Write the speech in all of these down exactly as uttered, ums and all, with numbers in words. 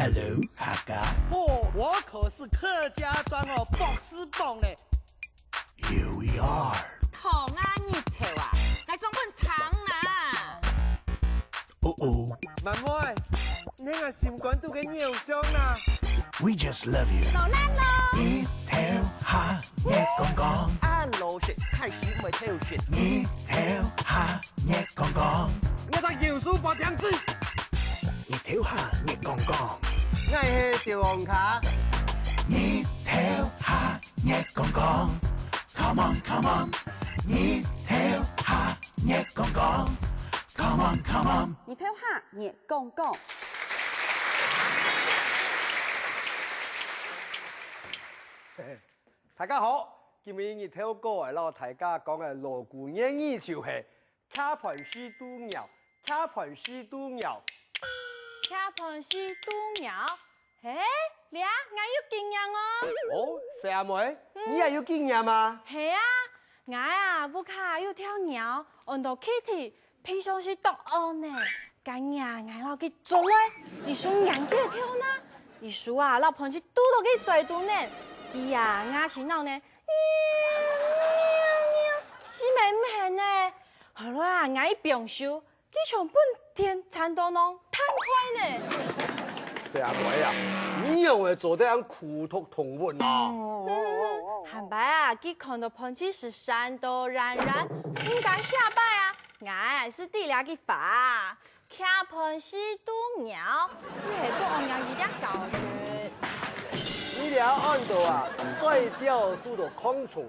Hello，客家。哦，我可是客家庄哦，博士榜呢。Here we are。糖啊，日頭啊，來講分糖啊。哦哦。慢慢，你个心肝肚个偶像啊。We just love you。老爛咯。日頭下，月光光。啊，老實，開始毋會偷食。日頭下，月光光。你在右手把點子。 日頭下，月光光。𠊎係小黃卡。日頭下，月光光。Come on，come on。日頭下，月光光。Come on，come on。日頭下，月光光。大家好，今晡日日頭哥愛摎大家講个老古言語就係 擎盤式渡鳥，擎盤式渡鳥。擎盤式渡鳥？嘿，這𠊎有經驗哦。哦，細阿妹，你也有經驗啊？係啊，𠊎啊，屋下有條鳥，安到Kitty，平常時當戇呢。該日啊，𠊎摎佢捉來，佢手硬佢个跳呢，佢手啊，摎盤子渡到佢嘴肚呢，佢啊，牙齒鬧呢，喵喵喵，死命毋肯呢。後來啊，𠊎一放手， 佢像分電纏到恁樣，彈開呢。細阿妹啊，你仰會做得恁苦毒動物啊？嗯，下擺啊，佢看到盤子就閃到遠遠，毋敢下擺啊，𠊎就知這句話啊，擎盤式渡鳥，就係分戇鳥仔教訓。你這安到啊，摔跤渡到空中，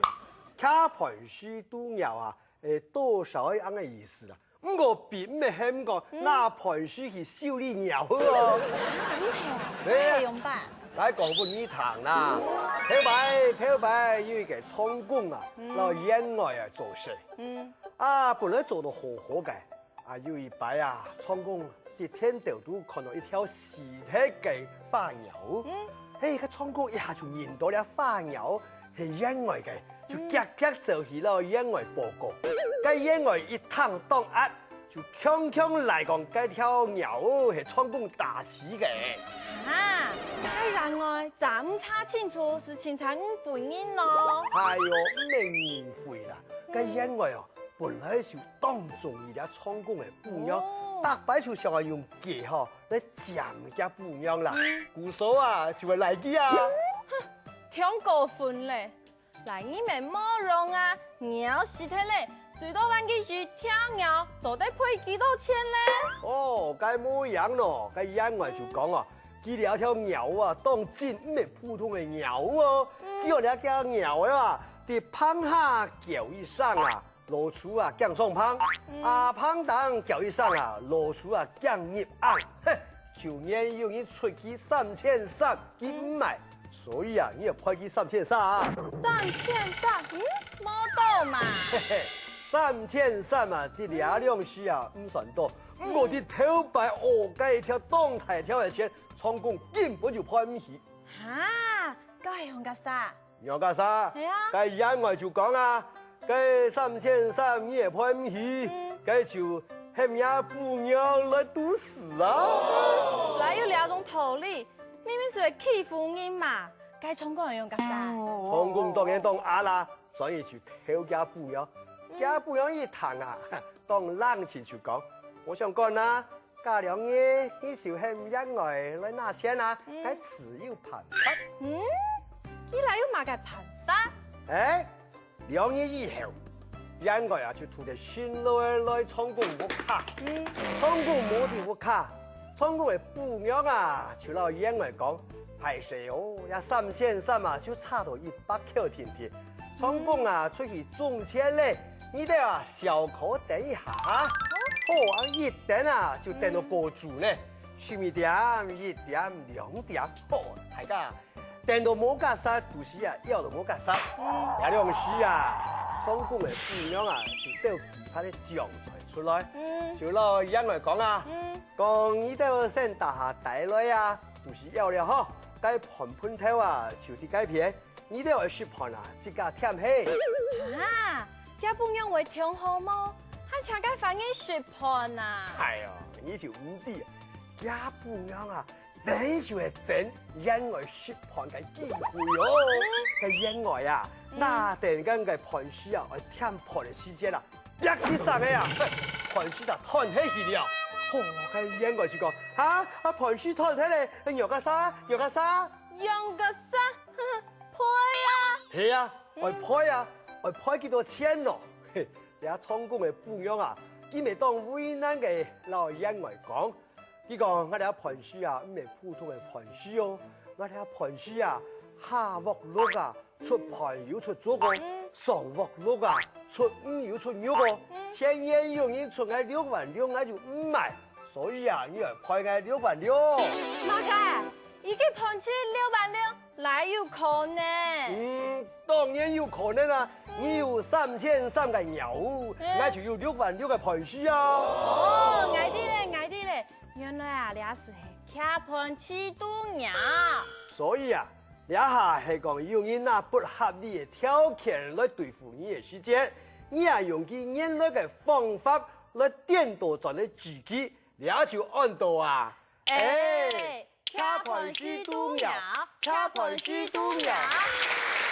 擎盤式渡鳥啊， 誒，多少係恁个意思啦。毋過並毋係喊講拿盤式去修理鳥好哦。啊，毋係啊，對啊。該仰般？來講分你聽啦。頭擺，頭擺有一個長工啊，摎員外啊做事。嗯。啊，本來做到好好个，啊，有一擺啊，長工 在田頭肚看到一條死忒个花鳥。嗯。嘿，該長工一下就認到這花鳥係員外个，就遽遽走去摎員外報告。該員外一聽當閼，就強強來講該條鳥係長工打死个。啊，該員外正毋查清楚，就清採誤會人咯。哎喲，毋係誤會啦，該員外哦， 本來就當中意這長工个餔娘，哦。逐擺就想愛用計吼來佔厥餔娘啦。嗯。故所啊，就會賴佢啊。哼，忒過分咧！賴人乜無用啊，鳥死忒咧，最多還佢一條鳥，做得賠幾多錢咧？哦，該無影咯，該員外就講哦，佢這條鳥啊，當真毋係普通个鳥哦，嗯。佢這條鳥啊，在棚下叫一聲啊， 老鼠啊驚上棚，嗯。啊，棚頂叫一聲啊，老鼠啊驚入甕。嘿，舊年有人出佢三千三，佢毋賣，所以啊，你愛賠佢三千三啊。三千三，嗯，無多嘛。嘿嘿，三千三啊，在這量時啊，毋算多。毋過在頭擺哦，該一條當大條个錢，長工根本就賠毋起。哈，該仰結煞？ 仰結煞？係啊。該員外就講啊，該三千三你也賠毋起，嗯。該就喊若餔娘來毒死啊！哪有這種道理？明明就係欺負人嘛！該長工仰結煞？長工當然當閼啦，所以就偷厥餔娘。嗯。厥餔娘一聽啊，當冷靜就講：「無相干啊， 過兩日，你就喊員外來拿錢啊，嗯。該自有辦法。」嗯，佢哪有麼个辦法？哎，兩日以後，員外啊就渡忒信來來長工屋下。嗯。長工無在屋下，長工个餔娘啊就摎員外講：「歹勢哦，這三千三啊就差到一百箍定定。」 長工啊，出去種田咧，你兜啊，小可等一下哈。好啊，一等啊，就等到過晝呢。十二點、一點、兩點，好，大家等到無結煞，肚屎啊，枵到無結煞。這量時啊，長工个餔娘啊，就兜幾盤个醬菜出來，嗯。就摎員外講啊，嗯。講你兜先打下底來啊，肚屎枵了吼，該飯盆頭啊，就在該片。 你兜愛食飯啊，自家添嘿。啊，厥餔娘會忒好無？還請該番人食飯啊？哎喲，你就毋知，厥餔娘啊，等就係等燕仔食飯个機會哦。該燕仔啊，拿等該个飯匙啊，愛添飯个時節啊，啪一聲个啊，嘿，飯匙就斷忒去了。吼，該燕仔就講：「哈，啊飯匙斷忒咧，愛仰結煞，仰結煞？」仰結煞？呸啊！係啊，愛賠啊，愛賠幾多錢咯？嘿，這唱功个餔娘啊，佢乜當為難个摎燕仔講，佢講：「𠊎這飯匙啊，毋係普通个飯匙哦，𠊎這飯匙啊，下鑊熝啊，出飯又出粥哦，上鑊熝啊，出魚又出肉哦，前年有人出𠊎六萬六，𠊎就毋賣，所以啊，你愛賠𠊎六萬六。」麼个？一個飯匙六萬六，哪有可能？嗯，當然有可能啊！你有三千三个貓，𠊎就有六萬六个飯匙啊！哦，𠊎知咧，𠊎知咧，原來啊，這係徛飯匙度貓。所以啊，這下係講有人拿不合理个條件來對付你个時節，你也用佢原來个方法來顛倒轉个自己，這就安到啊！哎，徛飯匙度貓，徛飯匙度貓。